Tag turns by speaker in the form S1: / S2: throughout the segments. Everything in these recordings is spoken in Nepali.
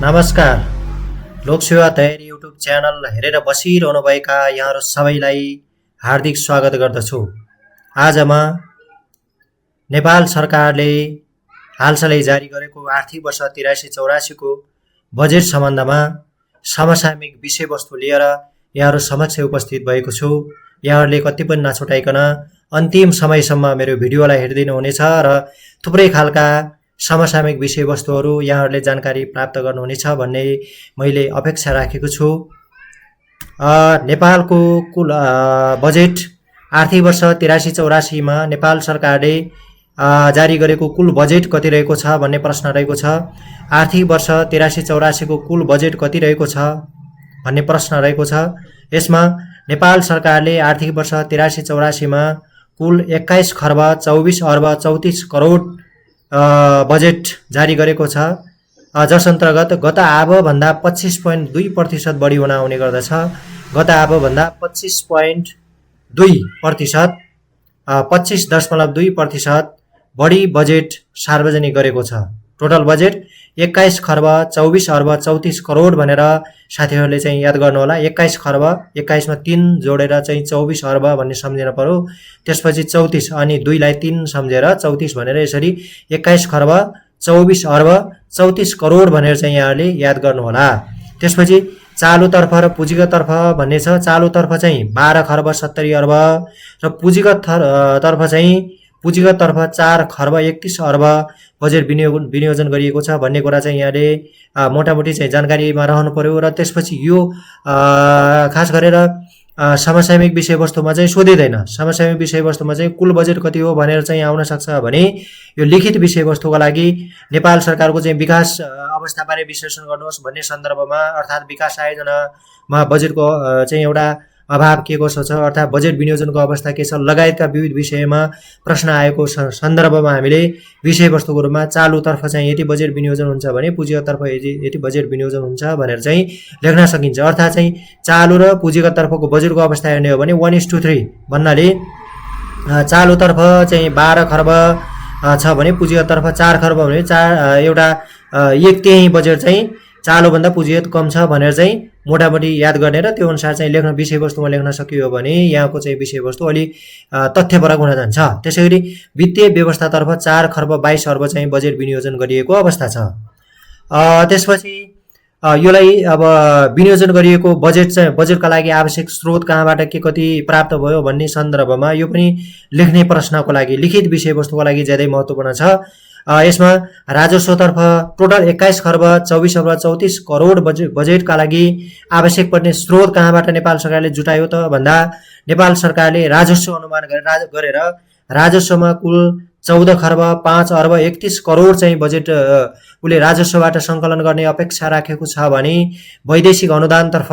S1: नमस्कार। लोकसेवा तयारी युट्युब च्यानल हेरेर बसिरहनुभएका यहाँहरू सबैलाई हार्दिक स्वागत गर्दछु। आज म नेपाल सरकारले हालसालै जारी गरेको आर्थिक वर्ष 83-84 को बजेट सम्बन्धमा समसामयिक विषयवस्तु लिएर यहाँहरू समक्ष उपस्थित भएको छु। यहाँहरूले कति पनि नछुटाइकन अन्तिम समयसम्म मेरो भिडियोलाई हेरिदिनु हुनेछ र थुप्रै खालका समसामयिक विषयवस्तुहरू यहाँहरूले जानकारी प्राप्त गर्नुहुनेछ भन्ने मैले अपेक्षा राखेको छु। नेपालको कुल बजेट आर्थिक वर्ष 83-84 मा नेपाल सरकारले जारी गरेको कुल बजेट कति रहेको छ भन्ने प्रश्न रहेको छ। आर्थिक वर्ष 83-84 को कुल बजेट कति रहेको छ भन्ने प्रश्न रहेको छ। यसमा नेपाल सरकारले आर्थिक वर्ष 83-84 मा कुल 21 खर्ब 24 अर्ब 34 करोड बजेट जारी गरेको छ, जस अन्तर्गत गत आबभन्दा 25.2% बढी हुन आउने गर्दछ। गत आबभन्दा 25.2% 25.2% बढी बजेट सार्वजनिक गरेको छ। टोटल बजेट 21 खर्ब 24 अर्ब 34 करोड भनेर साथीहरूले चाहिँ याद गर्नुहोला। 21 खर्ब 21 मा 3 जोडेर चाहिँ 24 अर्ब भन्ने सम्झिन पर्यो। त्यसपछि 34 अनि 2 लाई 3 सम्झेर 34 भनेर यसरी 21 खर्ब 24 अर्ब 34 करोड भनेर चाहिँ यहाँले याद गर्नुहोला। त्यसपछि चालुतर्फ र पुँजीगततर्फ भन्ने छ। चालुतर्फ चाहिँ 12 खर्ब 70 अर्ब र पुँजीगततर्फ चाहिँ पुँजीगततर्फ 4 खर्ब 31 अर्ब बजेट विनियोजन गरिएको छ भन्ने कुरा चाहिँ यहाँले मोटामोटी चाहिँ जानकारीमा रहनु पर्यो। र त्यसपछि यो खास गरेर समसामयिक विषयवस्तुमा चाहिँ सोधिँदैन। समसामयिक विषयवस्तुमा चाहिँ कुल बजेट कति हो भनेर चाहिँ आउन सक्छ भने यो लिखित विषयवस्तुको लागि नेपाल सरकारको चाहिँ विकास अवस्थाबारे विश्लेषण गर्नुहोस् भन्ने सन्दर्भमा, अर्थात् विकास आयोजनामा बजेटको चाहिँ एउटा अभाव के कसो छ, अर्थात् बजेट विनियोजनको अवस्था के छ लगायतका विविध विषयमा प्रश्न आएको सन्दर्भमा हामीले विषयवस्तुको रूपमा चालुतर्फ चाहिँ यति बजेट विनियोजन हुन्छ भने पुँजीगततर्फ यति बजेट विनियोजन हुन्छ भनेर चाहिँ लेख्न सकिन्छ। अर्थात् चाहिँ चालु र पुँजीगततर्फको बजेटको अवस्था हेर्ने हो भने 1:3 भन्नाले चालुतर्फ चाहिँ 12 खर्ब छ भने पुँजीगततर्फ 4 खर्ब भने एउटा एक त्यही बजेट चाहिँ चालुभन्दा पुँजीगत कम छ भनेर चाहिँ मोटामोटी याद गर्ने र त्यो अनुसार चाहिँ लेख्न विषयवस्तुमा लेख्न सकियो भने यहाँको चाहिँ विषयवस्तु अलि तथ्यपरक हुन जान्छ। त्यसैगरी वित्तीय व्यवस्थातर्फ 4 खर्ब 22 अर्ब चाहिँ बजेट विनियोजन गरिएको अवस्था छ। त्यसपछि योलाई अब विनियोजन गरिएको बजेटका लागि आवश्यक स्रोत कहाँबाट के कति प्राप्त भयो भन्ने सन्दर्भमा यो पनि लेख्ने प्रश्नको लागि लिखित विषयवस्तुको लागि ज्यादै महत्त्वपूर्ण छ। यसमा राजस्वतर्फ टोटल 21 खर्ब 24 अर्ब 34 करोड बजेटका लागि आवश्यक पर्ने स्रोत कहाँबाट नेपाल सरकारले जुटायो त भन्दा नेपाल सरकारले राजस्व अनुमान गरेर राजस्वमा कुल 14 खर्ब 5 अर्ब 31 करोड चाहिँ बजेट उसले राजस्वबाट सङ्कलन गर्ने अपेक्षा राखेको छ भने वैदेशिक अनुदानतर्फ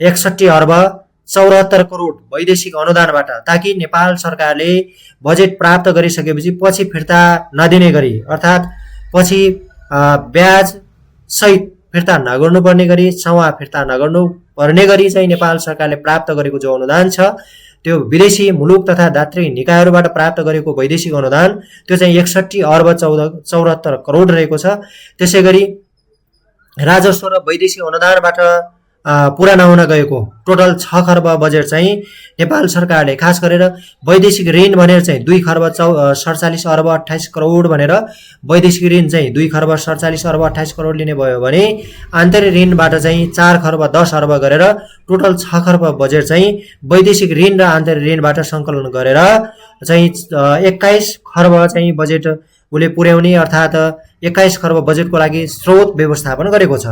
S1: 61 अर्ब 74 करोड वैदेशिक अनुदानबाट, ताकि नेपाल सरकारले बजेट प्राप्त गरिसकेपछि पछि फिर्ता नदिने गरी, अर्थात् पछि ब्याज सहित फिर्ता नगर्नुपर्ने गरी, सवा फिर्ता नगर्नु पर्ने गरी चाहिँ नेपाल सरकारले प्राप्त गरेको जो अनुदान छ त्यो विदेशी मुलुक तथा दात्री निकायहरूबाट प्राप्त गरेको वैदेशिक अनुदान त्यो चाहिँ 61 अर्ब 74 करोड रहेको छ। त्यसैगरी राजस्व र वैदेशिक अनुदानबाट पुरा नहुन गएको टोटल 6 खर्ब बजेट चाहिँ नेपाल सरकारले खास गरेर वैदेशिक ऋण भनेर चाहिँ 2 खर्ब 47 अर्ब 28 करोड भनेर वैदेशिक ऋण चाहिँ 2 खर्ब 47 अर्ब 28 करोड लिने भयो भने आन्तरिक ऋणबाट चाहिँ 4 खर्ब 10 अर्ब गरेर टोटल 6 खर्ब बजेट चाहिँ वैदेशिक ऋण र आन्तरिक ऋणबाट सङ्कलन गरेर चाहिँ 21 खर्ब चाहिँ बजेट उसले पुर्याउने, अर्थात् 21 खर्ब बजेटको लागि स्रोत व्यवस्थापन गरेको छ।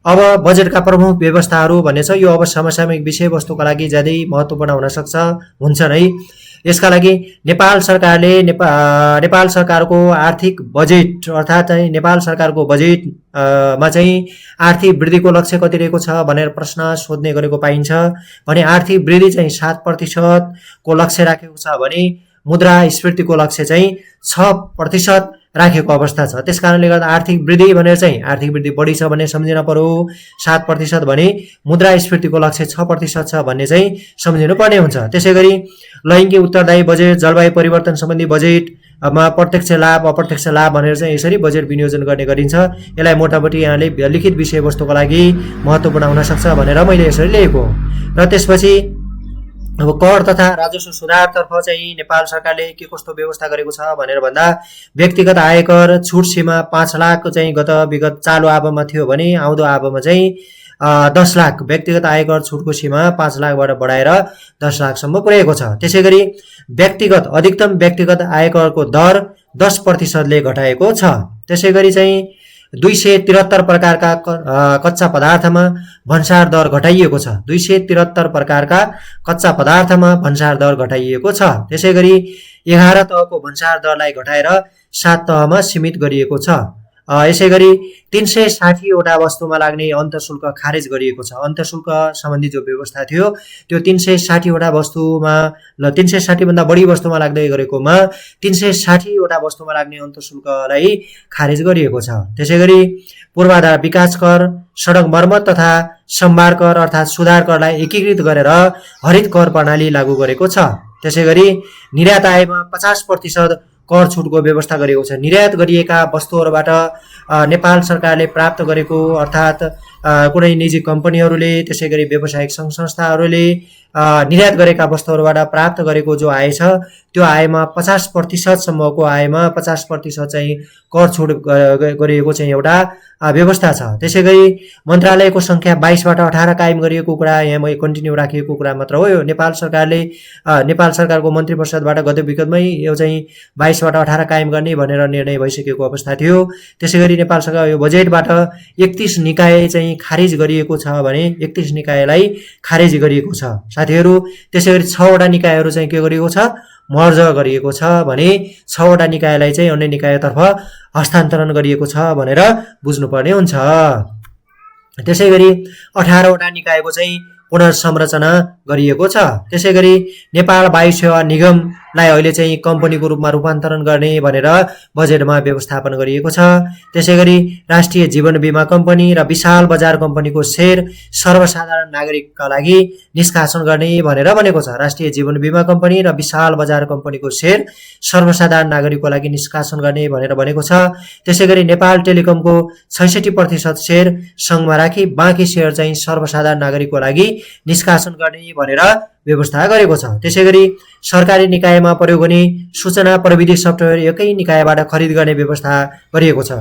S1: अब बजेटका प्रमुख व्यवस्थाहरू भन्ने छ। यो अब समसामयिक विषयवस्तुका लागि ज्यादै महत्त्वपूर्ण हुन सक्छ, हुन्छ नै। यसका लागि नेपाल सरकारले नेपाल सरकारको आर्थिक बजेट, अर्थात् चाहिँ नेपाल सरकारको बजेटमा चाहिँ आर्थिक वृद्धिको लक्ष्य कति रहेको छ भनेर प्रश्न सोध्ने गरेको पाइन्छ भने आर्थिक वृद्धि चाहिँ 7% को लक्ष्य राखेको छ भने मुद्रास्फीतिको लक्ष्य चाहिँ 6% राखेको अवस्था छ। त्यसकारणले गर्दा आर्थिक वृद्धि भनेर चाहिँ आर्थिक वृद्धि बढी छ भन्ने सम्झिन पर्यो। 7% भने मुद्रास्फीतिको लक्ष्य 6% छ भन्ने चाहिँ सम्झिनु पर्ने हुन्छ। त्यसैगरी लैङ्गिक उत्तरदायी बजेट, जलवायु परिवर्तन सम्बन्धी बजेट, मा प्रत्यक्ष लाभ अप्रत्यक्ष लाभ भनेर चाहिँ यसरी बजेट विनियोजन गर्ने गरिन्छ। यसलाई मोटामोटी यहाँले लिखित विषयवस्तुको लागि महत्त्वपूर्ण हुन सक्छ भनेर मैले यसरी लेखेको हो। र त्यसपछि अब कर तथा राजस्व सुधारतर्फ चाहिँ नेपाल सरकारले के कस्तो व्यवस्था गरेको छ भनेर भन्दा व्यक्तिगत आयकर छुट सीमा 5 लाख चाहिँ विगत चालु आबमा थियो भने आउँदो आबमा चाहिँ 10 लाख व्यक्तिगत आयकर छुटको सीमा 5 लाखबाट बढाएर 10 लाखसम्म पुर्याएको छ। त्यसैगरी अधिकतम व्यक्तिगत आयकरको दर 10% घटाएको छ। त्यसैगरी चाहिँ 273 प्रकारका कच्चा पदार्थमा भन्सार दर घटाइएको छ। 273 प्रकारका कच्चा पदार्थमा भन्सार दर घटाइएको छ। त्यसैगरी 11 तहको भन्सार दरलाई घटाएर 7 तहमा सीमित गरिएको छ। यसैगरी 360 वटा वस्तुमा लाग्ने अन्तःशुल्क खारेज गरिएको छ। अन्तःशुल्क सम्बन्धी जो व्यवस्था थियो त्यो 360 वटा वस्तुमा 360 भन्दा बढी वस्तुमा लाग्दै गरेकोमा 360 वटा वस्तुमा लाग्ने अन्तःशुल्कलाई खारेज गरिएको छ। त्यसैगरी पूर्वाधार विकास कर, सडक मर्मत तथा सम्भार कर अर्थात् सुधार करलाई एकीकृत गरेर हरित कर प्रणाली लागू गरेको छ। त्यसैगरी निर्यात आयमा 50% कर छुटको व्यवस्था गरेको छ। निर्यात गरिएका वस्तुहरूबाट नेपाल सरकारले प्राप्त गरेको अर्थात् कुनै निजी कम्पनीहरूले त्यसैगरी व्यावसायिक सङ्घ संस्थाहरूले निर्यात गरेका वस्तुहरूबाट प्राप्त गरेको जो आय छ त्यो आयमा 50% सम्मको आयमा 50% चाहिँ कर छुट गरिएको चाहिँ एउटा व्यवस्था छ। त्यसैगरी मन्त्रालयको संख्या 22 बाट 18 कायम गरिएको कुरा यहाँ मैले कन्टिन्यू राखिएको कुरा मात्र हो। यो नेपाल सरकारको मन्त्री परिषदबाट गत विगतमै यो चाहिँ 22 बाट 18 कायम गर्ने भनेर निर्णय भइसकेको अवस्था थियो। त्यसैगरी नेपाल सरकार यो बजेटबाट 31 निकाय चाहिँ खारिज गरिएको छ भने 31 निकायलाई खारेज गरिएको छ साथीहरू। त्यसैगरी 6 वटा निकायहरू चाहिँ के गरिएको छ मर्ज गरिएको छ भने 6 वटा निकायलाई चाहिँ अन्य निकायतर्फ हस्तान्तरण गरिएको छ भनेर बुझ्नुपर्ने हुन्छ। त्यसैगरी 18 वटा निकायको चाहिँ पुनर्संरचना गरिएको छ। त्यसैगरी नेपाल वायु सेवा निगमलाई अहिले चाहिँ कम्पनीको रूपमा रूपान्तरण गर्ने भनेर बजेटमा व्यवस्थापन गरिएको छ। त्यसैगरी राष्ट्रिय जीवन बीमा कम्पनी र विशाल बजार कम्पनीको शेयर सर्वसाधारण नागरिकका लागि निष्कासन गर्ने भनेर भनेको छ। राष्ट्रिय जीवन बीमा कम्पनी र विशाल बजार कम्पनीको शेयर सर्वसाधारण नागरिकको लागि निष्कासन गर्ने भनेर भनेको छ। त्यसैगरी नेपाल टेलिकमको 66% शेयर संघमा राखी बाँकी शेयर चाहिँ सर्वसाधारण नागरिकको लागि निष्कासन गर्ने भनेर व्यवस्था गरेको छ। त्यसैगरी सरकारी निकायमा प्रयोग हुने सूचना प्रविधि सफ्टवेयर एकै निकायबाट खरिद गर्ने व्यवस्था गरिएको छ।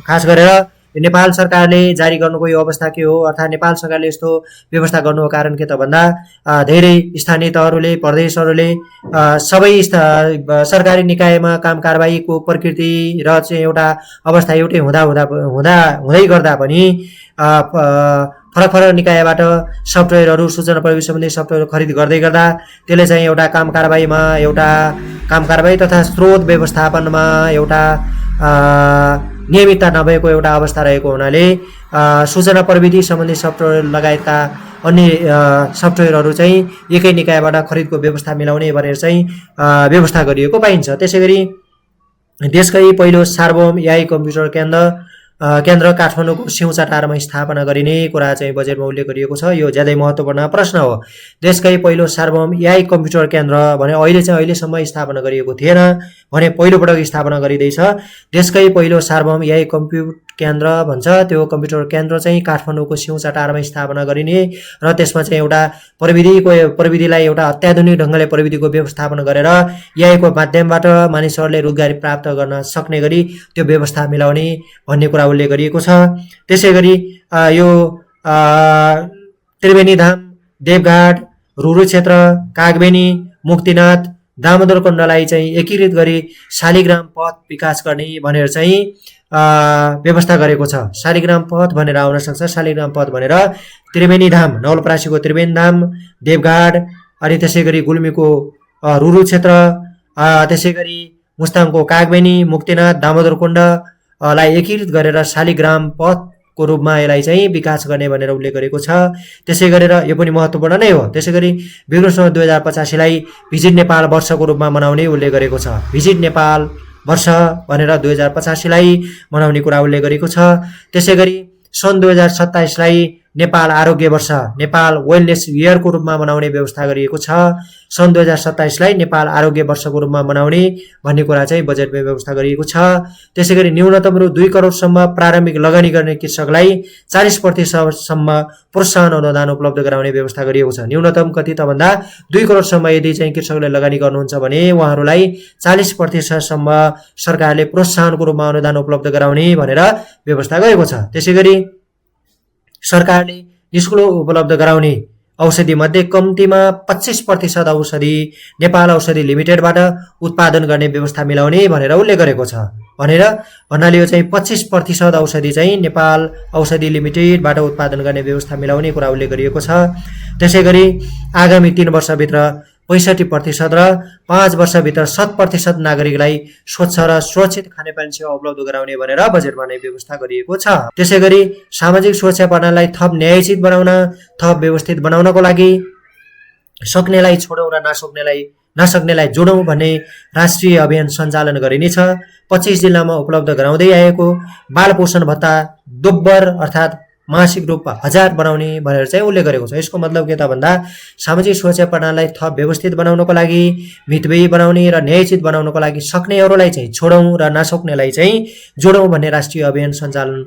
S1: खास गरेर नेपाल सरकारले जारी गर्नुको यो अवस्था के हो अर्थात् नेपाल सरकारले यस्तो व्यवस्था गर्नुको कारण के त भन्दा धेरै स्थानीय तहहरूले प्रदेशहरूले सबै सरकारी निकायमा काम कारबाहीको प्रकृति र चाहिँ एउटा अवस्था एउटै हुँदै गर्दा पनि फरक निकायबाट सफ्टवेयरहरू सूचना प्रविधि सम्बन्धी सफ्टवेयर खरिद गर्दै गर्दा त्यसले चाहिँ एउटा काम कारबाही तथा स्रोत व्यवस्थापनमा एउटा नियमितता नभएको एउटा अवस्था रहेको हुनाले सूचना प्रविधि सम्बन्धी सफ्टवेयर लगायतका अन्य सफ्टवेयरहरू चाहिँ एकै निकायबाट खरिदको व्यवस्था मिलाउने भनेर चाहिँ व्यवस्था गरिएको पाइन्छ। त्यसैगरी देशकै पहिलो सार्वभौम एआई कम्प्युटर केन्द्र काठमाडौँको सिउँचाटारमा स्थापना गरिने कुरा चाहिँ बजेटमा उल्लेख गरिएको छ। यो ज्यादै महत्त्वपूर्ण प्रश्न हो। देशकै पहिलो सार्वभौम एआई कम्प्युटर केन्द्र भने अहिलेसम्म स्थापना गरिएको थिएन भने पहिलोपटक स्थापना गरिँदैछ। देशकै पहिलो सार्वभौम एआई कम्प्युटर केन्द्र भन्छ। त्यो कम्प्युटर केन्द्र चाहिँ काठमाडौँको सिउँचाटारमा स्थापना गरिने र त्यसमा चाहिँ एउटा प्रविधिलाई एउटा अत्याधुनिक ढङ्गले प्रविधिको व्यवस्थापन गरेर एआईको माध्यमबाट मानिसहरूले रोजगारी प्राप्त गर्न सक्ने गरी त्यो व्यवस्था मिलाउने भन्ने कुरा उल्लेख गरिएको छ। त्यसैगरी यो त्रिवेणीधाम, देवघाट, रुरु क्षेत्र, कागबेनी, मुक्तिनाथ, दामोदर कुण्डलाई चाहिँ एकीकृत गरी शालिग्राम पथ विकास गर्ने भनेर चाहिँ व्यवस्था गरेको छ। शालिग्राम पथ भनेर आउन सक्छ। शालिग्राम पथ भनेर त्रिवेणीधाम, नवलपरासीको त्रिवेणीधाम, देवघाट अनि त्यसैगरी गुल्मीको रुरु क्षेत्र, त्यसैगरी मुस्ताङको कागबेनी, मुक्तिनाथ, दामोदर कुण्डलाई एकीकृत गरेर शालिग्राम पथको रूपमा यसलाई चाहिँ विकास गर्ने भनेर उल्लेख गरेको छ। त्यसै गरेर यो पनि महत्त्वपूर्ण नै हो। त्यसैगरी विक्रम 2085लाई भिजिट नेपाल वर्षको रूपमा मनाउने उल्लेख गरेको छ। भिजिट नेपाल वर्ष भनेर 2085लाई मनाउने कुरा उल्लेख गरेको छ। त्यसैगरी सन् 2027लाई नेपाल आरोग्य वर्ष नेपाल वेलनेस इयरको रूपमा मनाउने व्यवस्था गरिएको छ। सन् 2027 लाई नेपाल आरोग्य वर्षको रूपमा मनाउने भन्ने कुरा चाहिँ बजेटमा व्यवस्था गरिएको छ। त्यसैगरी न्यूनतम रु 2 करोडसम्म प्रारम्भिक लगानी गर्ने कृषकलाई 40% सम्म प्रोत्साहन अनुदान उपलब्ध गराउने व्यवस्था गरिएको छ। न्यूनतम कति त भन्दा 2 करोडसम्म यदि चाहिँ कृषकले लगानी गर्नुहुन्छ भने उहाँहरूलाई 40% सम्म सरकारले प्रोत्साहनको रूपमा अनुदान उपलब्ध गराउने भनेर व्यवस्था गरेको छ। त्यसैगरी सरकारले निःशुल्क उपलब्ध गराउने औषधि मध्ये कम्तीमा 25% औषधि नेपाल औषधि लिमिटेडबाट उत्पादन गर्ने व्यवस्था मिलाउने भनेर उल्लेख गरेको छ। भन्नाले यो चाहिँ 25% औषधि चाहिँ नेपाल औषधि लिमिटेडबाट उत्पादन गर्ने व्यवस्था मिलाउने कुरा उल्लेख गरिएको छ। त्यसैगरी आगामी 3 वर्षभित्र 65% र 5 वर्षभित्र 100% नागरिकलाई स्वच्छ र सुरक्षित खानेपानी सेवा उपलब्ध गराउने भनेर बजेटमा नै व्यवस्था गरिएको छ। त्यसैगरी सामाजिक सुरक्षा प्रणालीलाई थप न्यायोचित बनाउन, थप व्यवस्थित बनाउनको लागि सक्नेलाई छोडौँ र नसक्नेलाई जोडौँ भन्ने राष्ट्रिय अभियान सञ्चालन गरिनेछ। 25 जिल्लामा उपलब्ध गराउँदै आएको बाल पोषण भत्ता दोब्बर अर्थात् मासिक रूपमा 1000 बनाउने भनेर चाहिँ उल्लेख गरेको छ। यसको मतलब के त भन्दा सामाजिक सुरक्षा प्रणालीलाई थप व्यवस्थित बनाउनको लागि, मितव्ययी बनाउने र न्यायोचित बनाउनको लागि सक्नेहरूलाई चाहिँ छोडौँ र नसक्नेलाई चाहिँ जोडौँ भन्ने राष्ट्रिय अभियान सञ्चालन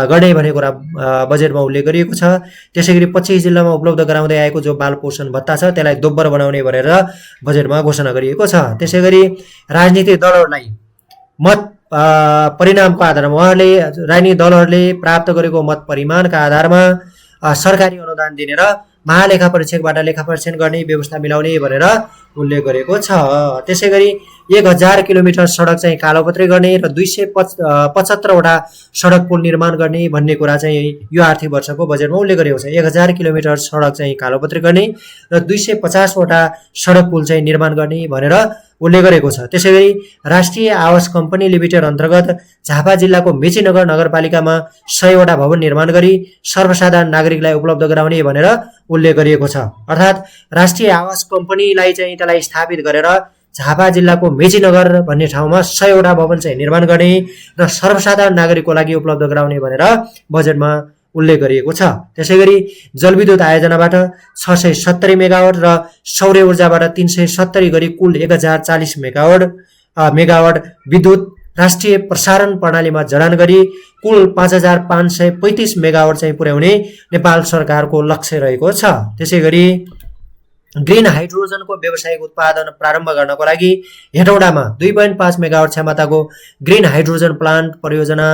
S1: गर्ने भन्ने कुरा बजेटमा उल्लेख गरिएको छ। त्यसैगरी 25 जिल्लामा उपलब्ध गराउँदै आएको जो बाल पोषण भत्ता छ त्यसलाई दोब्बर बनाउने भनेर बजेटमा घोषणा गरिएको छ। त्यसैगरी राजनीतिक दलहरूलाई मत परिणामको आधारमा उहाँले राजनीतिक दलहरूले प्राप्त गरेको मत परिमाणका आधारमा सरकारी अनुदान दिने र महालेखा परीक्षकबाट लेखा परीक्षण गर्ने व्यवस्था मिलाउने भनेर उल्लेख गरेको छ। त्यसैगरी 1000 किलोमिटर सडक चाहिँ कालोपत्री गर्ने र 275 वटा सडक पुल निर्माण गर्ने भन्ने कुरा चाहिँ यो आर्थिक वर्षको बजेटमा उल्लेख गरिएको छ। 1000 किलोमिटर सडक चाहिँ कालोपत्री गर्ने र 250 वटा सडक पुल चाहिँ निर्माण गर्ने भनेर उल्लेख गरेको छ। त्यसैगरी राष्ट्रिय आवास कम्पनी लिमिटेड अन्तर्गत झापा जिल्लाको मेचीनगर नगरपालिकामा 100 वटा भवन निर्माण गरी सर्वसाधारण नागरिकलाई उपलब्ध गराउने भनेर उल्लेख गरिएको छ। अर्थात् राष्ट्रिय आवास कम्पनीलाई चाहिँ त्यसलाई स्थापित गरेर झापा जिल्लाको मेचीनगर भन्ने ठाउँमा 100 वटा भवन चाहिँ निर्माण गर्ने र सर्वसाधारण नागरिकको लागि उपलब्ध गराउने भनेर बजेटमा उल्लेख गरिएको छ। त्यसैगरी जलविद्युत आयोजनाबाट 670 मेगावाट र सौर्य ऊर्जाबाट 370 गरी कुल 1040 मेगावाट विद्युत राष्ट्रिय प्रसारण प्रणालीमा जडान गरी कुल 5535 मेगावाट चाहिँ पुर्याउने नेपाल सरकारको लक्ष्य रहेको छ। त्यसैगरी ग्रीन हाइड्रोजनको व्यावसायिक उत्पादन प्रारम्भ गर्नको लागि हेटौडामा 2.5 मेगावाट क्षमताको ग्रीन हाइड्रोजन प्लान्ट परियोजना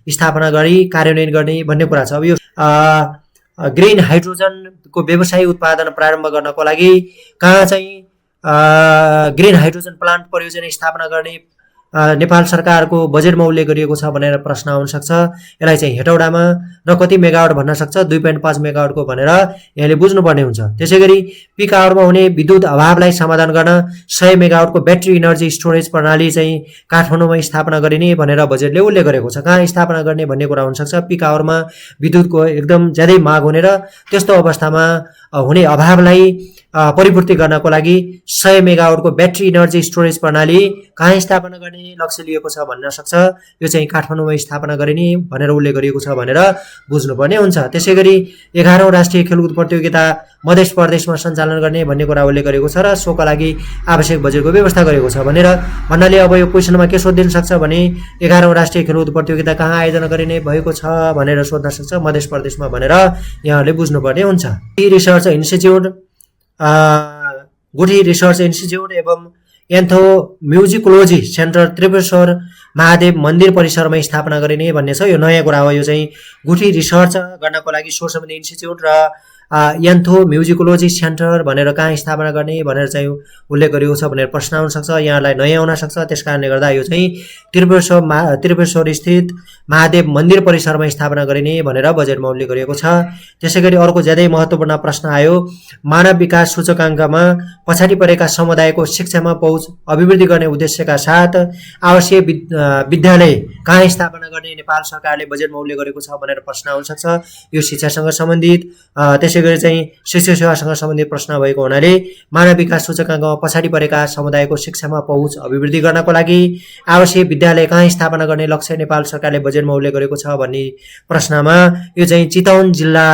S1: स्थापना गरी कार्यान्वयन गर्ने भन्ने कुरा छ। अब यो ग्रीन हाइड्रोजनको व्यावसायिक उत्पादन प्रारम्भ गर्नको लागि कहाँ चाहिँ ग्रीन हाइड्रोजन प्लान्ट परियोजना स्थापना गर्ने नेपाल सरकारको बजेटमा उल्लेख गरिएको छ भनेर प्रश्न आउन सक्छ। यसलाई चाहिँ हेटौडामा र कति मेगावाट भन्न सक्छ 2.5 मेगावाटको भनेर यहाँले बुझ्नुपर्ने हुन्छ। त्यसैगरी पिक आवरमा हुने विद्युत अभावलाई समाधान गर्न 100 मेगावाटको ब्याट्री इनर्जी स्टोरेज प्रणाली चाहिँ काठमाडौँमा स्थापना गरिने भनेर बजेटले उल्लेख गरेको छ। कहाँ स्थापना गर्ने भन्ने कुरा हुन सक्छ। पिक आवरमा विद्युतको एकदम ज्यादै माग हुने र त्यस्तो अवस्थामा हुने अभावलाई परिपूर्ति गर्नको लागि 100 मेगावाटको ब्याट्री इनर्जी स्टोरेज प्रणाली कहाँ स्थापना गर्ने लक्ष्य लिएको छ भन्न सक्छ। यो चाहिँ काठमाडौँमा स्थापना गरिने भनेर उल्लेख गरिएको छ भनेर बुझ्नुपर्ने हुन्छ। त्यसैगरी 11औं राष्ट्रिय खेलकुद प्रतियोगिता मध्य प्रदेशमा सञ्चालन गर्ने भन्ने कुरा उल्लेख गरेको छ र सोका लागि आवश्यक बजेटको व्यवस्था गरेको छ भन्नाले अब यो क्वेसनमा के सोधिन सक्छ भने 11औं राष्ट्रिय खेलकुद प्रतियोगिता कहाँ आयोजना गरिने भएको छ भनेर सोध्न सक्छ मध्य प्रदेशमा भनेर यहाँले बुझ्नुपर्ने हुन्छ। रिसर्च इन्स्टिच्युट गुठी रिसर्च इन्स्टिच्युट एवं एन्थोम्युजिकोलोजी सेन्टर त्रिपुरेश्वर महादेव मन्दिर परिसरमा स्थापना गरिने भन्ने छ। यो नयाँ कुरा हो। यो चाहिँ गुठी रिसर्च गर्नको लागि सोर्स सम्बन्धी इन्स्टिच्युट र एन्थोम्युजिकोलोजी सेन्टर भनेर कहाँ स्थापना गर्ने भनेर चाहिँ उल्लेख गरिएको छ भनेर प्रश्न आउन सक्छ। यहाँलाई नयाँ आउन सक्छ। त्यसकारणले गर्दा यो चाहिँ त्रिपुरेश्वर स्थित महादेव मन्दिर परिसरमा स्थापना गरिने भनेर बजेटमा उल्लेख गरिएको छ। त्यसैगरी अर्को ज्यादै महत्त्वपूर्ण प्रश्न आयो मानव विकास सूचकाङ्कमा पछाडि परेका समुदायको शिक्षामा पहुँच अभिवृद्धि गर्ने उद्देश्यका साथ आवासीय विद्यालय कहाँ स्थापना गर्ने नेपाल सरकारले बजेटमा उल्लेख गरेको छ भनेर प्रश्न आउन सक्छ। यो शिक्षासँग सम्बन्धित त्यसैगरी चाहिँ शिक्षा सेवासँग सम्बन्धित प्रश्न भएको हुनाले मानव विकास सूचकाङ्कमा पछाडि परेका समुदायको शिक्षामा पहुँच अभिवृद्धि गर्नको लागि आवासीय विद्यालय कहाँ स्थापना गर्ने लक्ष्य नेपाल सरकारले बजेटमा उल्लेख गरेको छ भन्ने प्रश्नमा यो चाहिँ चितवन जिल्ला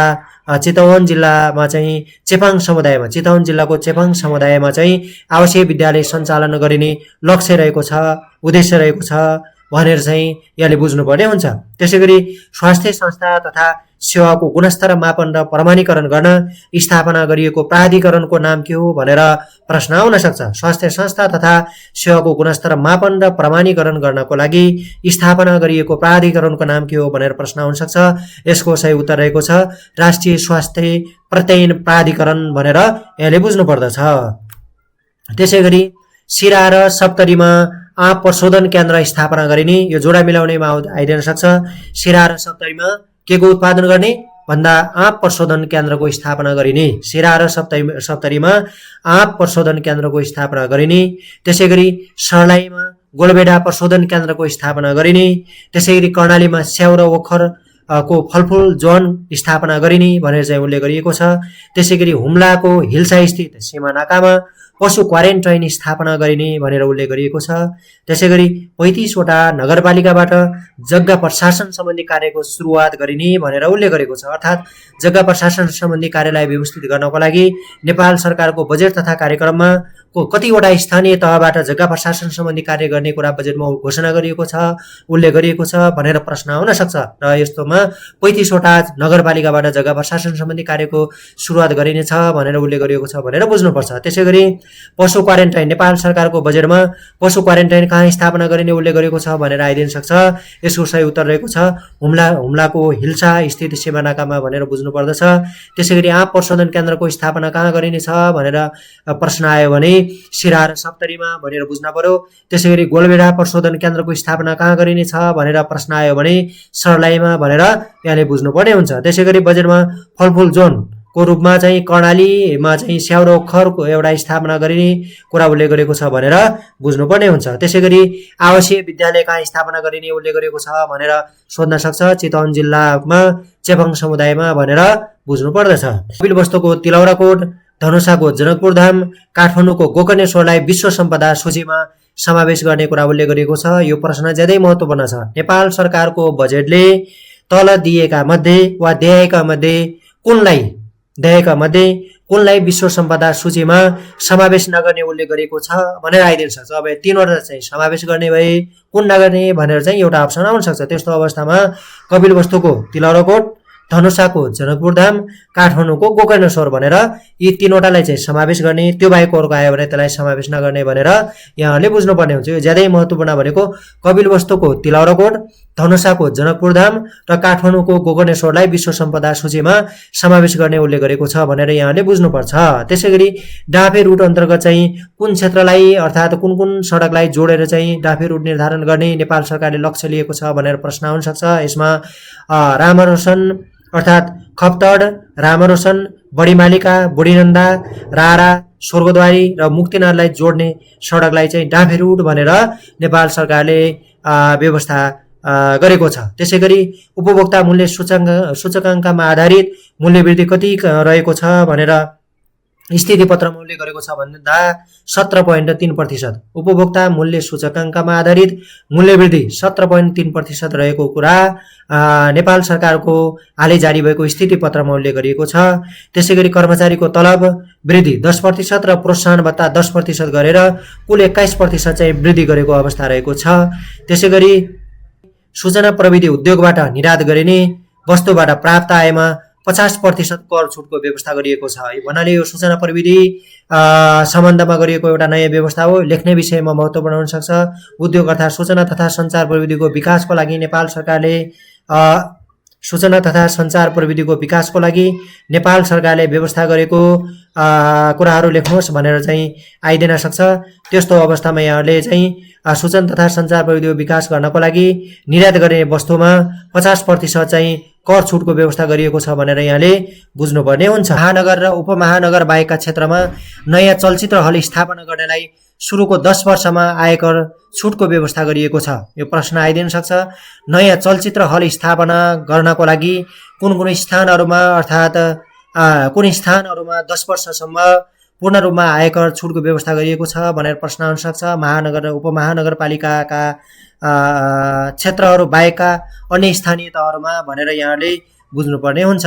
S1: चितवन जिल्लामा चाहिँ चितवन जिल्लाको चेपाङ समुदायमा चाहिँ आवासीय विद्यालय सञ्चालन गरिने लक्ष्य रहेको छ, उद्देश्य रहेको छ भनेर चाहिँ यहाँले बुझ्नुपर्ने हुन्छ। त्यसैगरी स्वास्थ्य संस्था तथा सेवाको गुणस्तर मापन र प्रमाणीकरण गर्न स्थापना गरिएको प्राधिकरणको नाम के हो भनेर प्रश्न आउन सक्छ। स्वास्थ्य संस्था तथा सेवाको गुणस्तर मापन र प्रमाणीकरण गर्नको लागि स्थापना गरिएको प्राधिकरणको नाम के हो भनेर प्रश्न आउन सक्छ। यसको सही उत्तर रहेको छ राष्ट्रिय स्वास्थ्य प्रत्ययन प्राधिकरण भनेर यहाँले बुझ्नुपर्दछ। त्यसैगरी सिरा र सप्तरीमा आँप प्रशोधन केन्द्र स्थापना गरिने, यो जोडा मिलाउनेमा आइदिन सक्छ। सिरा र सप्तरीमा के को उत्पादन गर्ने भन्दा आँप प्रशोधन केन्द्रको स्थापना गरिने, सिरा र सप्तरीमा आँप प्रशोधन केन्द्रको स्थापना गरिने। त्यसैगरी सर्लाहीमा गोलबेडा प्रशोधन केन्द्रको स्थापना गरिने। त्यसैगरी कर्णालीमा स्याउ र ओखर को फलफुल जोन स्थापना गरिने भनेर चाहिँ उल्लेख गरिएको छ। त्यसैगरी हुम्लाको हिल्सा स्थित सीमा नाकामा पशु क्वारेन्टाइन स्थापना गरिने भनेर उल्लेख गरिएको छ। त्यसैगरी 35वटा नगरपालिकाबाट जग्गा प्रशासन सम्बन्धी कार्यको सुरुवात गरिने भनेर उल्लेख गरेको छ। अर्थात् जग्गा प्रशासन सम्बन्धी कार्यलाई व्यवस्थित गर्नको लागि नेपाल सरकारको बजेट तथा कार्यक्रममा कतिवटा स्थानीय तहबाट जग्गा प्रशासन सम्बन्धी कार्य गर्ने कुरा बजेटमा घोषणा गरिएको छ, उल्लेख गरिएको छ भनेर प्रश्न आउन सक्छ। र यस्तोमा 35वटा नगरपालिकाबाट जग्गा प्रशासन सम्बन्धी कार्यको सुरुवात गरिनेछ भनेर उल्लेख गरिएको छ भनेर बुझ्नुपर्छ। त्यसैगरी पशु क्वारेन्टाइन, नेपाल सरकारको बजेटमा पशु क्वारेन्टाइन कहाँ स्थापना गरिने उल्लेख गरेको छ भनेर आइदिन सक्छ। यसको सही उत्तर रहेको छ हुम्लाको हिल्सा स्थित सीमा नाकामा भनेर बुझ्नु पर्दछ। त्यसैगरी आँप प्रशोधन केन्द्रको स्थापना कहाँ गरिनेछ भनेर प्रश्न आयो भने सिरा र सप्तरीमा भनेर बुझ्न पर्यो। त्यसैगरी गोलबेडा प्रशोधन केन्द्रको स्थापना कहाँ गरिनेछ भनेर प्रश्न आयो भने सर्लाहीमा भनेर यहाँले बुझ्नुपर्ने हुन्छ। त्यसैगरी बजेटमा फलफुल जोन को रूपमा चाहिँ कर्णालीमा चाहिँ स्याउ र ओखरको एउटा स्थापना गरिने कुरा उल्लेख गरेको छ भनेर बुझ्नुपर्ने हुन्छ। त्यसैगरी आवासीय विद्यालय कहाँ स्थापना गरिने उल्लेख गरेको छ भनेर सोध्न सक्छ। चितवन जिल्लामा चेपाङ समुदायमा भनेर बुझ्नु पर्दछ। कपिलवस्तुको तिलौराकोट, धनुषाको जनकपुर धाम, काठमाडौँको गोकर्णेश्वरलाई विश्व सम्पदा सूचीमा समावेश गर्ने कुरा उल्लेख गरिएको छ। यो प्रश्न ज्यादै महत्त्वपूर्ण छ। नेपाल सरकारको बजेटले तल दिएका मध्ये वा देयका मध्ये कुनलाई विश्व सम्पदा सूचीमा समावेश नगर्ने उल्लेख गरेको छ भनेर आइदिन सक्छ। अब 3वटा चाहिँ समावेश गर्ने भए कुन नगर्ने भनेर चाहिँ एउटा अप्सन आउन सक्छ। त्यस्तो अवस्थामा कपिलवस्तुको तिलौराकोट, धनुषाको जनकपुर धाम, काठमाडौँको गोकर्णेश्वर भनेर यी 3वटालाई चाहिँ समावेश गर्ने, त्यो बाहेक अर्को आयो भने त्यसलाई समावेश नगर्ने भनेर यहाँले बुझ्नुपर्ने हुन्छ। यो ज्यादै महत्त्वपूर्ण भनेको कपिलवस्तुको तिलौराकोट, धनुषाको जनकपुर धाम र काठमाडौँको गोकर्णेश्वरलाई विश्व सम्पदा सूचीमा समावेश गर्ने उल्लेख गरेको छ भनेर यहाँले बुझ्नुपर्छ। त्यसैगरी डाँफे रुट अन्तर्गत चाहिँ कुन क्षेत्रलाई अर्थात् कुन कुन सडकलाई जोडेर चाहिँ डाँफे रुट निर्धारण गर्ने नेपाल सरकारले लक्ष्य लिएको छ भनेर प्रश्न आउन सक्छ। यसमा रामरोशन अर्थात् खप्तड, रामरोशन, बडीमालिका, बुढीनन्दा, रारा, स्वर्गद्वारी र मुक्तिनाथलाई जोड्ने सडकलाई चाहिँ डाँफे रुट भनेर नेपाल सरकारले व्यवस्था गरेको छ। त्यसैगरी उपभोक्ता मूल्य सूचकाङ्कमा आधारित मूल्य वृद्धि कति रहेको छ भनेर स्थिति पत्रमा उल्लेख गरेको छ भन्दा 17.3%। उपभोक्ता मूल्य सूचकाङ्कमा आधारित मूल्य वृद्धि 17.3% रहेको कुरा नेपाल सरकारको हालै जारी भएको स्थिति पत्रमा उल्लेख गरिएको छ। त्यसैगरी कर्मचारीको तलब वृद्धि 10% र प्रोत्साहन भत्ता 10% गरेर कुल 21% चाहिँ वृद्धि गरेको अवस्था रहेको छ। त्यसैगरी सूचना प्रविधि उद्योगबाट निर्यात गरिने वस्तुबाट प्राप्त आयमा 50% कर छुटको व्यवस्था गरिएको छ। भन्नाले यो सूचना प्रविधि सम्बन्धमा गरिएको एउटा नयाँ व्यवस्था हो। लेख्ने विषयमा महत्त्वपूर्ण हुन सक्छ। उद्योग अर्थात् सूचना तथा सञ्चार प्रविधिको विकासको लागि नेपाल सरकारले नेपाल सरकारले व्यवस्था गरेको कुराहरू लेख्नुहोस् भनेर चाहिँ आइदिन सक्छ। त्यस्तो अवस्थामा यहाँले चाहिँ सूचना तथा सञ्चार प्रविधिको विकास गर्नको लागि निर्यात गर्ने वस्तुमा 50% चाहिँ कर छुटको व्यवस्था गरिएको छ भनेर यहाँले बुझ्नुपर्ने हुन्छ। महानगर र उपमहानगर बाहेकका क्षेत्रमा नयाँ चलचित्र हल स्थापना गर्नलाई सुरुको 10 वर्षमा आयकर छुटको व्यवस्था गरिएको छ। यो प्रश्न आइदिन सक्छ। नयाँ चलचित्र हल स्थापना गर्नको लागि कुन स्थानहरूमा अर्थात् कुन स्थानहरूमा 10 वर्षसम्म पूर्ण रूपमा आयकर छुटको व्यवस्था गरिएको छ भनेर प्रश्न आउन सक्छ। महानगर र उपमहानगरपालिकाका क्षेत्रहरू बाहेकका अन्य स्थानीय तहहरूमा भनेर यहाँले बुझ्नुपर्ने हुन्छ।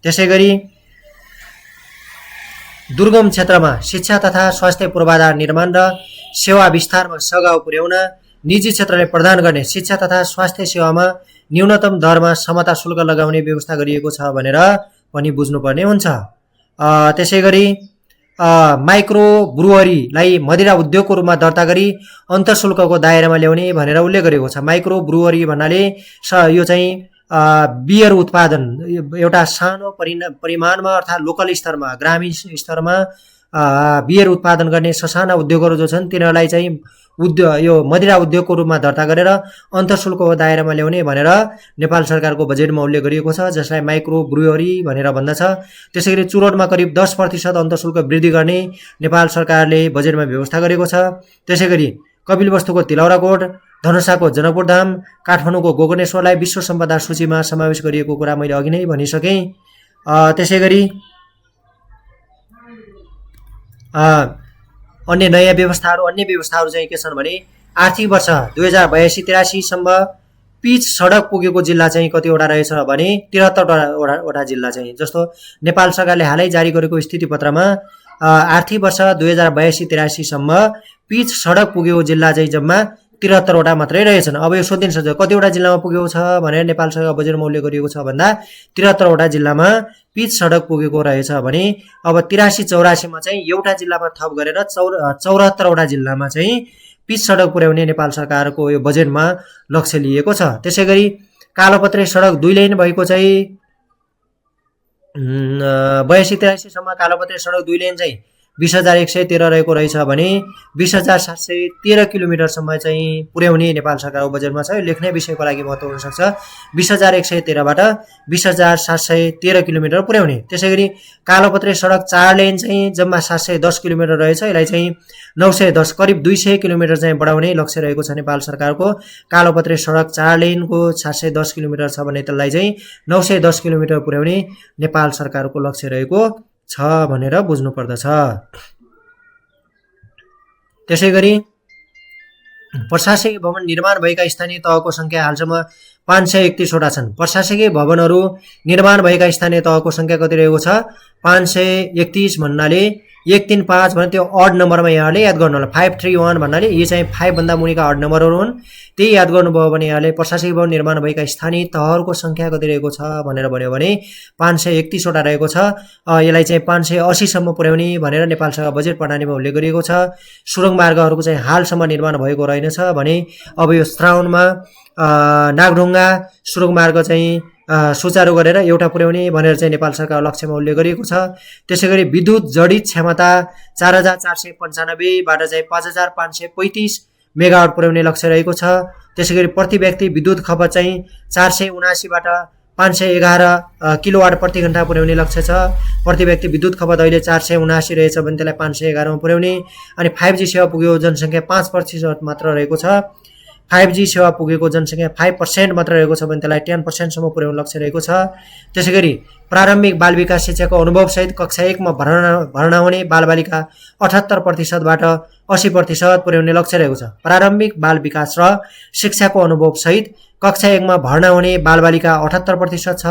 S1: त्यसैगरी दुर्गम क्षेत्रमा शिक्षा तथा स्वास्थ्य पूर्वाधार निर्माण र सेवा विस्तारमा सघाउ पुर्याउन निजी क्षेत्रले प्रदान गर्ने शिक्षा तथा स्वास्थ्य सेवामा न्यूनतम दरमा समता शुल्क लगाउने व्यवस्था गरिएको छ भनेर पनि बुझ्नुपर्ने हुन्छ। त्यसैगरी माइक्रो ब्रुवरीलाई मदिरा उद्योगको रूपमा दर्ता गरी अन्तःशुल्कको दायरामा ल्याउने भनेर उल्लेख गरेको छ। माइक्रो ब्रुवरी भन्नाले यो चाहिँ बियर उत्पादन एउटा सानो परिमाणमा अर्थात् लोकल स्तरमा ग्रामीण स्तरमा बियर उत्पादन गर्ने ससाना उद्योगहरू जो छन् तिनीहरूलाई चाहिँ यो मदिरा उद्योगको रूपमा दर्ता गरेर अन्तःशुल्कको दायरामा ल्याउने भनेर नेपाल सरकारको बजेटमा उल्लेख गरिएको छ, जसलाई माइक्रो ब्रुवरी भनेर भन्दछ। त्यसैगरी चुरोटमा करिब 10% अन्तःशुल्क वृद्धि गर्ने नेपाल सरकारले बजेटमा व्यवस्था गरेको छ। त्यसैगरी कपिलवस्तुको तिलौराकोट, धनुषाको जनकपुर धाम, काठमाडौँको गोकर्णेश्वरलाई विश्व सम्पदा सूचीमा समावेश गरिएको कुरा मैले अघि नै भनिसकेँ। त्यसैगरी अन्य नयाँ व्यवस्थाहरू चाहिँ के छन् भने आर्थिक वर्ष 2082-83 सम्म पिच सडक पुगेको जिल्ला चाहिँ कतिवटा रहेछ भने 73वटा जिल्ला चाहिँ, जस्तो नेपाल सरकारले हालै जारी गरेको स्थिति पत्रमा आर्थिक वर्ष 2082-83 सम्म पिच सडक पुगेको जिल्ला चाहिँ जम्मा 73वटा मात्रै रहेछन्। अब यो सोधिन्छ कतिवटा जिल्लामा पुगेको छ भनेर नेपाल सरकार बजेटमा उल्लेख गरिएको छ भन्दा 73वटा जिल्लामा पिच सडक पुगेको रहेछ भने अब 83-84मा चाहिँ एउटा जिल्लामा थप गरेर 74वटा जिल्लामा चाहिँ पिच सडक पुर्याउने नेपाल सरकारको यो बजेटमा लक्ष्य लिएको छ। त्यसैगरी कालोपत्रे सडक 2 लेन भएको चाहिँ 82-83 सम्म कालोपत्रे सडक 2 लेन चाहिँ 20,113 रहेको रहेछ भने 20,713 किलोमिटरसम्म चाहिँ पुर्याउने नेपाल सरकारको बजेटमा छ। यो लेख्ने विषयको लागि महत्त्व हुन सक्छ। 20,113बाट 20,713 किलोमिटर पुर्याउने। त्यसैगरी कालोपत्रे सडक 4 लेन चाहिँ जम्मा 710 किलोमिटर रहेछ, यसलाई चाहिँ 910 करिब 200 किलोमिटर चाहिँ बढाउने लक्ष्य रहेको छ नेपाल सरकारको। कालोपत्रे सडक 4 लेनको 710 किलोमिटर छ भने त्यसलाई चाहिँ 910 किलोमिटर पुर्याउने नेपाल सरकारको लक्ष्य रहेको छ भनेर बुझ्नु पर्दछ। त्यसैगरी प्रशासकीय भवन निर्माण भएका स्थानीय तहको संख्या हालसम्म 531वटा छन्। प्रशासकीय भवनहरू निर्माण भएका स्थानीय तहको संख्या कति रहेको छ? 531 भन्नाले 135 भने त्यो अड नम्बरमा यहाँले याद गर्नु होला। 531 भन्नाले यो चाहिँ 5 भन्दा मुनिका अड नम्बरहरू हुन्। त्यही याद गर्नुभयो भने यहाँले प्रशासकीय भवन निर्माण भएका स्थानीय तहहरूको संख्या कति रहेको छ भनेर भन्यो भने 531वटा रहेको छ। यसलाई चाहिँ 580 सम्म पुर्याउने भनेर नेपाल सरकार बजेट प्रणालीमा उल्लेख गरिएको छ। सुरङ मार्गहरूको चाहिँ हालसम्म निर्माण भएको रहेनछ भने अब यो श्रावणमा नागढुङ्गा सुरङ मार्ग चाहिँ सुचारू गरेर एउटा पुर्याउने भनेर चाहिँ नेपाल सरकार लक्ष्यमा उल्लेख गरिएको छ। त्यसैगरी विद्युत जडित क्षमता 4,495बाट चाहिँ 5,535 मेगावाट पुर्याउने लक्ष्य रहेको छ। त्यसैगरी प्रति व्यक्ति विद्युत खपत चाहिँ 479बाट 511 किलोवाट प्रति घण्टा पुर्याउने लक्ष्य छ। प्रति व्यक्ति विद्युत खपत अहिले 479 रहेछ भने त्यसलाई 511मा पुर्याउने। अनि 5G सेवा पुगेको जनसङ्ख्या 5% मात्र रहेको छ। 5G सेवा पुगेको जनसङ्ख्या 5% मात्र रहेको छ भने त्यसलाई 10% सम्म पुर्याउने लक्ष्य रहेको छ। त्यसैगरी प्रारम्भिक बाल विकास शिक्षाको अनुभवसहित कक्षा 1 मा भर्ना हुने बालबालिका 78%बाट 80% पुर्याउने लक्ष्य रहेको छ। प्रारम्भिक बाल विकास र शिक्षाको अनुभवसहित कक्षा 1 मा भर्ना हुने बालबालिका 78% छ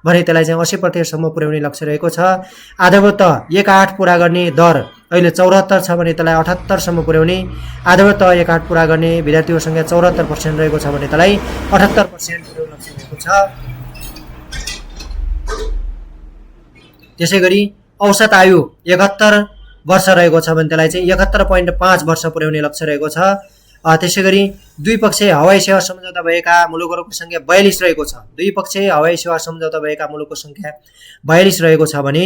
S1: भने त्यसलाई चाहिँ 80% सम्म पुर्याउने लक्ष्य रहेको छ। आधारभूत 1/8 पुरा गर्ने दर अहिले 74 छ भने त्यसलाई 78 सम्म पुर्याउने। आधारभूत 1/8 पुरा गर्ने विद्यार्थीको संख्या 74% रहेको छ भने त्यसलाई 78% पुर्याउने लक्ष्य रहेको छ। त्यसैगरी औसत आयु 71 वर्ष रहेको छ भने त्यसलाई चाहिँ 71.5 वर्ष पुर्याउने लक्ष्य रहेको छ। त्यसैगरी द्विपक्षीय हवाई सेवा सम्झौता भएका मुलुकहरूको संख्या 42 रहेको छ। द्विपक्षीय हवाई सेवा सम्झौता भएका मुलुकको संख्या 42 रहेको छ भने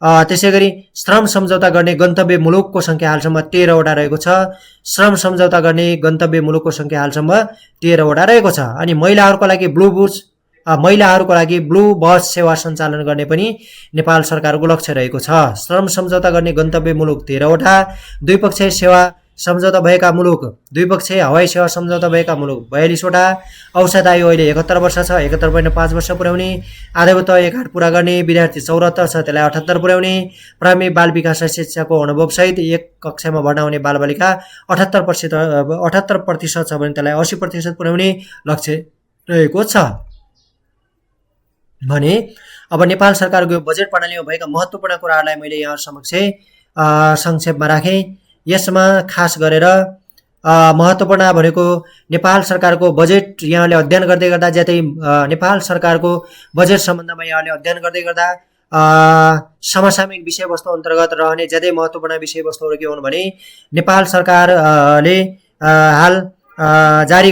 S1: त्यसैगरी श्रम सम्झौता गर्ने गन्तव्य मुलुकको संख्या हालसम्म 13वटा रहेको छ। श्रम सम्झौता गर्ने गन्तव्य मुलुकको संख्या हालसम्म 13वटा रहेको छ। अनि महिलाहरूको लागि ब्लू बस सेवा सञ्चालन गर्ने पनि नेपाल सरकारको लक्ष्य रहेको छ। श्रम सम्झौता गर्ने गन्तव्य मुलुक 13वटा, द्विपक्षीय सेवा सम्झौता भएका मुलुक द्विपक्षीय हवाई सेवा सम्झौता भएका मुलुक 42वटा। औसत आयु अहिले 71 वर्ष छ, 71.5 वर्ष पुर्याउने। आधारभूत 1/8 पुरा गर्ने विद्यार्थी 74 छ, त्यसलाई 78 पुर्याउने। प्रारम्भिक बाल विकास शिक्षाको अनुभवसहित 1 कक्षामा भर्ना हुने बालबालिका 78% छ भने त्यसलाई 80% पुर्याउने लक्ष्य रहेको छ भने अब नेपाल सरकारको यो बजेट प्रणालीमा भएका महत्त्वपूर्ण कुराहरूलाई मैले यहाँ समक्ष संक्षेपमा राखेँ। यसमा खास गरेर महत्त्वपूर्ण भनेको नेपाल सरकारको बजेट यहाँले अध्ययन गर्दै गर्दा ज्यादै नेपाल सरकारको बजेट सम्बन्धमा यहाँले अध्ययन गर्दै गर्दा समसामयिक विषयवस्तु अन्तर्गत रहने ज्यादै महत्त्वपूर्ण विषयवस्तुहरू के हुन् भने नेपाल सरकारले हाल जारी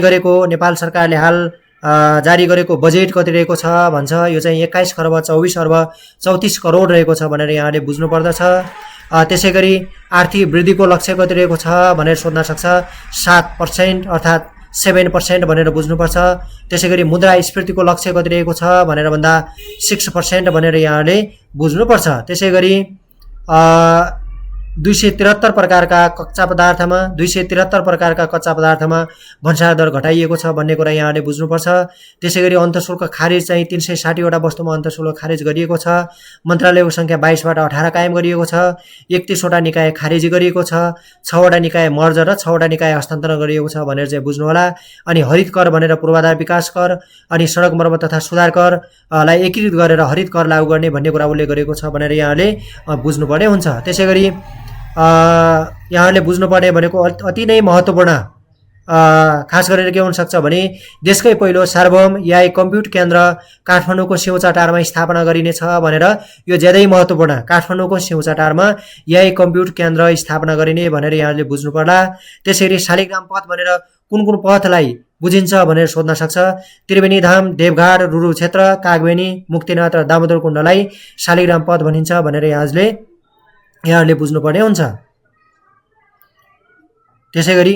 S1: गरेको बजेट कति रहेको छ भन्छ। यो चाहिँ 21 खर्ब 24 अर्ब 34 करोड रहेको छ भनेर यहाँले बुझ्नुपर्दछ। त्यसै गरी आर्थिक वृद्धिको लक्ष्य कति रहेको छ भनेर सोध्न सक्छ। 7% अर्थात् 7% भनेर बुझ्नुपर्छ। त्यसै गरी मुद्रास्फीतिको लक्ष्य कति रहेको छ भनेर भन्दा 6% भनेर यहाँले बुझ्नुपर्छ। त्यसै गरी 273 प्रकारका कच्चा पदार्थमा भन्सार दर घटाइएको छ भन्ने कुरा यहाँले बुझ्नुपर्छ। त्यसै गरी अन्तःशुल्क खारिज चाहिँ 360 वटा वस्तुमा अन्तःशुल्क खारिज गरिएको छ। मन्त्रालयको संख्या 22 बाट 18 कायम गरिएको छ। 31 वटा निकाय खारिज गरिएको छ। 6 वटा निकाय मर्ज र 6 वटा निकाय हस्तान्तरण गरिएको छ भनेर चाहिँ बुझ्नु होला। अनि हरित कर भनेर पूर्वाधार विकास कर अनि सडक मर्मत तथा सुधार करलाई एकीकृत गरेर हरित कर लागू गर्ने भन्ने कुरा उल्लेख गरेको छ भनेर यहाँले बुझ्नुपर्ने हुन्छ। त्यसै गरी यहाँले बुझ्नुपर्ने भनेको अति नै महत्त्वपूर्ण खास गरेर के हुन सक्छ भने देशकै पहिलो सार्वभौम एआई कम्प्युट केन्द्र काठमाडौँको सिउँचाटारमा स्थापना गरिनेछ भनेर यो ज्यादै महत्त्वपूर्ण। काठमाडौँको सिउँचाटारमा एआई कम्प्युट केन्द्र स्थापना गरिने भनेर यहाँले बुझ्नु पर्ला। त्यसैगरी शालिग्राम पथ भनेर कुन पथलाई बुझिन्छ भनेर सोध्न सक्छ। त्रिवेणी धाम, देवघाट, रुरु क्षेत्र, कागबेनी, मुक्तिनाथ र दामोदर कुण्डलाई शालिग्राम पथ भनिन्छ भनेर यहाँले बुझ्नुपर्ने हुन्छ। त्यसै गरी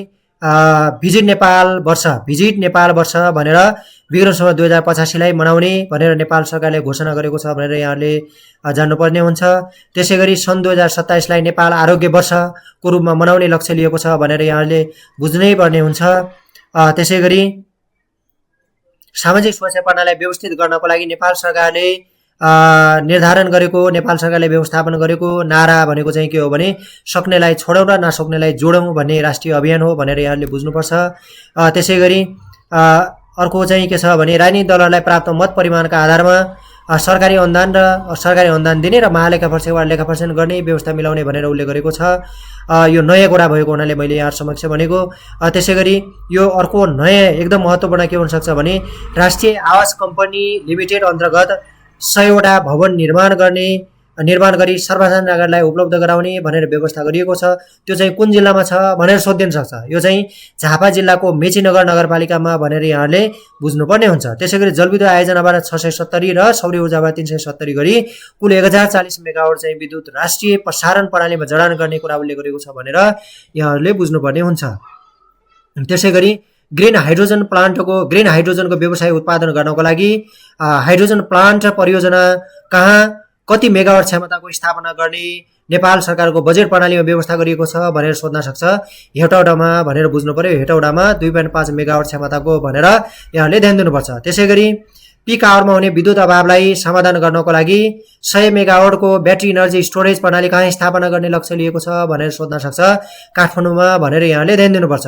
S1: भिजिट नेपाल वर्ष भनेर विक्रमसम्म 2085 लाई मनाउने भनेर नेपाल सरकारले घोषणा गरेको छ भनेर यहाँले जान्नुपर्ने हुन्छ। त्यसै गरी सन् 2027 लाई नेपाल आरोग्य वर्षको रूपमा मनाउने लक्ष्य लिएको छ भनेर यहाँले बुझ्नै पर्ने हुन्छ। त्यसै गरी सामाजिक सुरक्षा प्रणालीलाई व्यवस्थित गर्नको लागि नेपाल सरकारले व्यवस्थापन गरेको नारा भनेको चाहिँ के हो भने सक्नेलाई छोडौँ र नसक्नेलाई जोडौँ भन्ने राष्ट्रिय अभियान हो भनेर यहाँले बुझ्नुपर्छ। त्यसै गरी अर्को चाहिँ के छ भने राजनीतिक दलहरूलाई प्राप्त मत परिमाणका आधारमा सरकारी अनुदान दिने र महालेखा परीक्षकबाट लेखा परीक्षण गर्ने व्यवस्था मिलाउने भनेर उल्लेख गरेको छ। यो नयाँ कुरा भएको हुनाले मैले यहाँ समक्ष भनेको। त्यसै गरी यो अर्को नयाँ एकदम महत्त्वपूर्ण के हुन सक्छ भने राष्ट्रिय आवास कम्पनी लिमिटेड अन्तर्गत 100 वटा भवन निर्माण गरी सार्वजनिक नागरिकलाई उपलब्ध गराउने भनेर व्यवस्था गरिएको छ। त्यो चाहिँ कुन जिल्लामा छ भनेर सोधिन सक्छ। यो चाहिँ झापा जिल्लाको मेचीनगर नगरपालिकामा भनेर यहाँले बुझ्नुपर्ने हुन्छ। त्यसै गरी जलविद्युत आयोजनाबाट 670 र सौर्य ऊर्जाबाट 370 गरी कुल 1040 मेगावाट चाहिँ विद्युत राष्ट्रिय प्रसारण प्रणालीमा जडान गर्ने कुरा उल्लेख गरेको छ भनेर यहाँहरूले बुझ्नुपर्ने हुन्छ। त्यसै गरी ग्रीन हाइड्रोजनको व्यवसाय उत्पादन गर्नको लागि हाइड्रोजन प्लान्ट परियोजना कहाँ कति मेगावाट क्षमताको स्थापना गर्ने नेपाल सरकारको बजेट प्रणालीमा व्यवस्था गरिएको छ भनेर सोध्न सक्छ। हेटौडामा भनेर बुझ्नु पर्यो। हेटौडामा 2.5 मेगावाट क्षमताको भनेर यहाँले ध्यान दिनुपर्छ। त्यसै गरी पिक आवरमा हुने विद्युत अभावलाई समाधान गर्नको लागि 100 मेगावाटको ब्याट्री एनर्जी स्टोरेज प्रणाली कहाँ स्थापना गर्ने लक्ष्य लिएको छ भनेर सोध्न सक्छ। काठमाडौँमा भनेर यहाँले ध्यान दिनुपर्छ।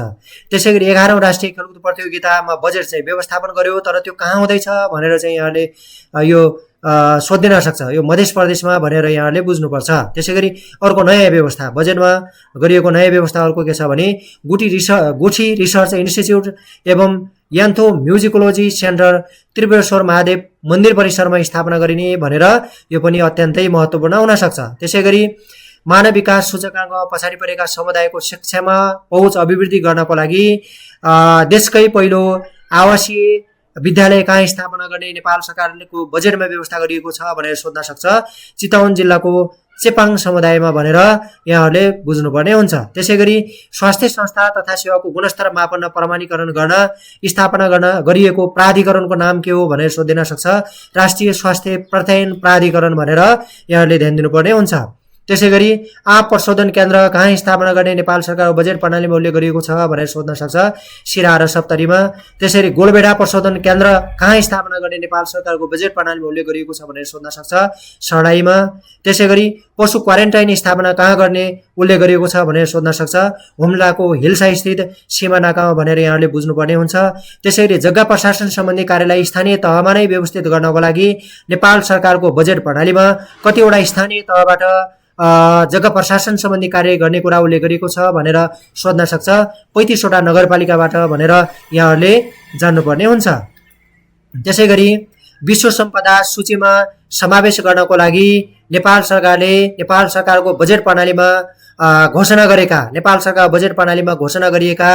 S1: त्यसै गरी 11औं राष्ट्रिय खेलकुद प्रतियोगितामा बजेट चाहिँ व्यवस्थापन गर्यो तर त्यो कहाँ हुँदैछ भनेर चाहिँ यहाँले यो सोधिन सक्छ। यो मध्य प्रदेशमा भनेर यहाँले बुझ्नुपर्छ। त्यसै गरी अर्को नयाँ व्यवस्था बजेटमा गरिएको नयाँ व्यवस्था अर्को के छ भने गुठी रिसर्च इन्स्टिच्युट एवं यान्थो म्युजिकोलोजी सेन्टर त्रिपुरेश्वर महादेव मन्दिर परिसरमा स्थापना गरिने भनेर यो पनि अत्यन्तै महत्त्वपूर्ण हुन सक्छ। त्यसै गरी मानव विकास सूचकाङ्कमा पछाडि परेका समुदायको शिक्षामा पहुँच अभिवृद्धि गर्नको लागि देशकै पहिलो आवासीय विद्यालय कहाँ स्थापना गर्ने नेपाल सरकारको बजेटमा व्यवस्था गरिएको छ भनेर सोध्न सक्छ। चितवन जिल्लाको चेपाङ समुदायमा भनेर यहाँहरूले बुझ्नुपर्ने हुन्छ। त्यसै गरी स्वास्थ्य संस्था तथा सेवाको गुणस्तर मापन प्रमाणीकरण गर्न स्थापना गरिएको प्राधिकरणको नाम के हो भनेर सोधिन सक्छ। राष्ट्रिय स्वास्थ्य प्रत्यायन प्राधिकरण भनेर यहाँहरूले ध्यान दिनुपर्ने हुन्छ। त्यसैगरी आप प्रशोधन केन्द्र कहाँ स्थापना गर्ने नेपाल सरकारको बजेट प्रणालीमा उल्लेख गरिएको छ भनेर सोध्न सक्छ सिरा र सप्तरीमा। त्यसरी गोलबेडा प्रशोधन केन्द्र कहाँ स्थापना गर्ने नेपाल सरकारको बजेट प्रणालीमा उल्लेख गरिएको छ भनेर सोध्न सक्छ सर्लाहीमा। त्यसैगरी पशु क्वारेन्टाइन स्थापना कहाँ गर्ने उल्लेख गरिएको छ भनेर सोध्न सक्छ हुम्लाको हिल्सा स्थित सीमा नाकामा भनेर यहाँले बुझ्नुपर्ने हुन्छ। त्यसैगरी जग्गा प्रशासन सम्बन्धी कार्यलाई स्थानीय तहमा नै व्यवस्थित गर्नको लागि नेपाल सरकारको बजेट प्रणालीमा कतिवटा स्थानीय तहबाट जग्गा प्रशासन सम्बन्धी कार्य गर्ने कुरा उल्लेख गरिएको छ भनेर सोध्न सक्छ 35वटा नगरपालिकाबाट भनेर यहाँहरूले जान्नुपर्ने हुन्छ। त्यसैगरी विश्व सम्पदा सूचीमा समावेश गर्नको लागि नेपाल सरकारले नेपाल सरकारको बजेट प्रणालीमा घोषणा गरेका नेपाल सरकार बजेट प्रणालीमा घोषणा गरिएका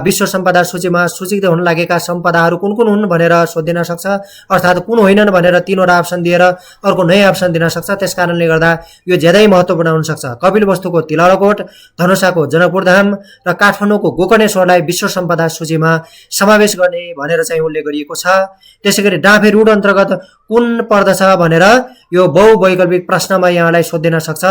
S1: विश्व सम्पदा सूचीमा सूचीकृत हुन लागेका सम्पदाहरू कुन कुन हुन् भनेर सोधिन सक्छ। अर्थात् कुन होइनन् भनेर 3वटा अप्सन दिएर अर्को नयाँ अप्सन दिन सक्छ। त्यसकारणले गर्दा यो ज्यादै महत्त्वपूर्ण हुन सक्छ। कपिलवस्तुको तिलहरकोट, धनुषाको जनकपुरधाम र काठमाडौँको गोकर्णेश्वरलाई विश्व सम्पदा सूचीमा समावेश गर्ने भनेर चाहिँ उल्लेख गरिएको छ। त्यसैगरी डाँफे रुड अन्तर्गत कुन पर्दछ भनेर यो बहुवैकल्पिक प्रश्नमा यहाँलाई सोधिन सक्छ।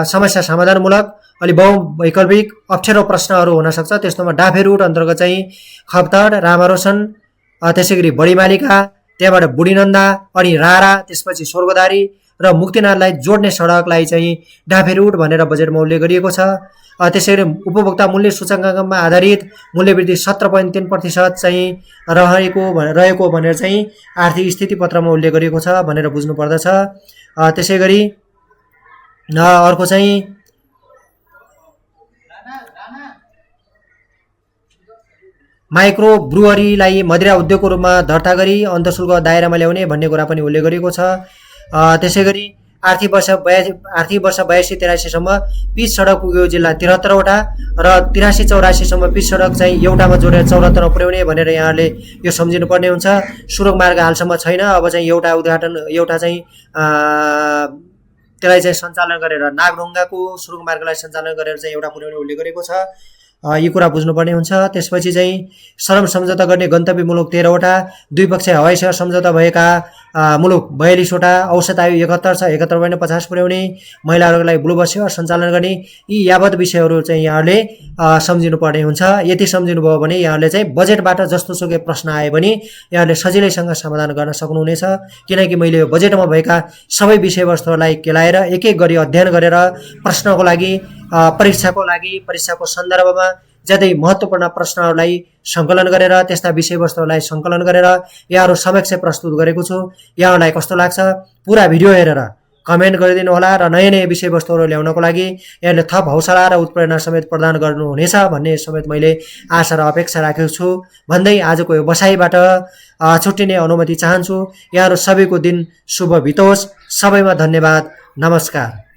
S1: समस्या समाधानमूलक अलि बहुवैकल्पिक अप्ठ्यारो प्रश्नहरू हुन सक्छ। त्यस्तोमा डाँफे रुट अन्तर्गत चाहिँ खप्तड, रामारोशन, त्यसैगरी बडीमालिका, त्यहाँबाट बुढीनन्दा अनि रारा, त्यसपछि स्वर्गदारी र मुक्तिनाथलाई जोड्ने सडकलाई चाहिँ डाँफे रुट भनेर बजेटमा उल्लेख गरिएको छ। त्यसैगरी उपभोक्ता मूल्य सूचकाङ्कमा आधारित मूल्यवृद्धि 17.3% चाहिँ रहेको भनेर चाहिँ आर्थिक स्थिति पत्रमा उल्लेख गरिएको छ भनेर बुझ्नुपर्दछ। त्यसैगरी अर्को चाहिँ माइक्रो ब्रुअरीलाई मदिरा उद्योगको रूपमा दर्ता गरी अन्तशुल्क दायरामा ल्याउने भन्ने कुरा पनि उल्लेख गरिएको छ। त्यसैगरी आर्थिक वर्ष 82-83 सम्म पिच सडक पुग्यो जिल्ला 73वटा र 83-84 सम्म पिच सडक चाहिँ एउटामा जोडेर 74 पुर्याउने भनेर यहाँले यो सम्झिनु पर्ने हुन्छ। सुरग मार्ग हालसम्म छैन। अब चाहिँ एउटा चाहिँ त्यसलाई चाहिँ सञ्चालन गरेर नागढुङ्गाको सुरुङ मार्गलाई सञ्चालन गरेर चाहिँ एउटा पुर्याउने उल्लेख गरेको छ। यो कुरा बुझ्नुपर्ने हुन्छ। त्यसपछि चाहिँ श्रम सम्झौता गर्ने गन्तव्य मुलुक 13वटा, द्विपक्षीय हवाई सेवा सम्झौता भएका मुलुक 42वटा, औसत आयु 71 छ, 71.50 पुर्याउने, महिलाहरूको लागि ब्लू बस सेवा सञ्चालन गर्ने, यी यावत विषयहरू चाहिँ यहाँले सम्झिनु पर्ने हुन्छ। यति सम्झिनुभयो भने यहाँले चाहिँ बजेटबाट जस्तो सुकै प्रश्न आए पनि यहाँले सजिलैसँग समाधान गर्न सक्नुहुनेछ। किनकि मैले यो बजेटमा भएका सबै विषयवस्तुहरूलाई केलाएर एक एक गरी अध्ययन गरेर प्रश्नको लागि परीक्षाको सन्दर्भमा ज्यादै महत्त्वपूर्ण प्रश्नहरूलाई सङ्कलन गरेर त्यस्ता विषयवस्तुहरूलाई सङ्कलन गरेर यहाँहरू समक्ष प्रस्तुत गरेको छु। यहाँहरूलाई कस्तो लाग्छ पुरा भिडियो हेरेर कमेन्ट गरिदिनु होला र नयाँ नयाँ विषयवस्तुहरू ल्याउनको लागि यहाँले थप हौसला र उत्प्रेरणा समेत प्रदान गर्नुहुनेछ भन्ने समेत मैले आशा र अपेक्षा राखेको छु भन्दै आजको यो बसाइबाट छुट्टिने अनुमति चाहन्छु। यहाँहरू सबैको दिन शुभ बितोस्। सबैमा धन्यवाद। नमस्कार।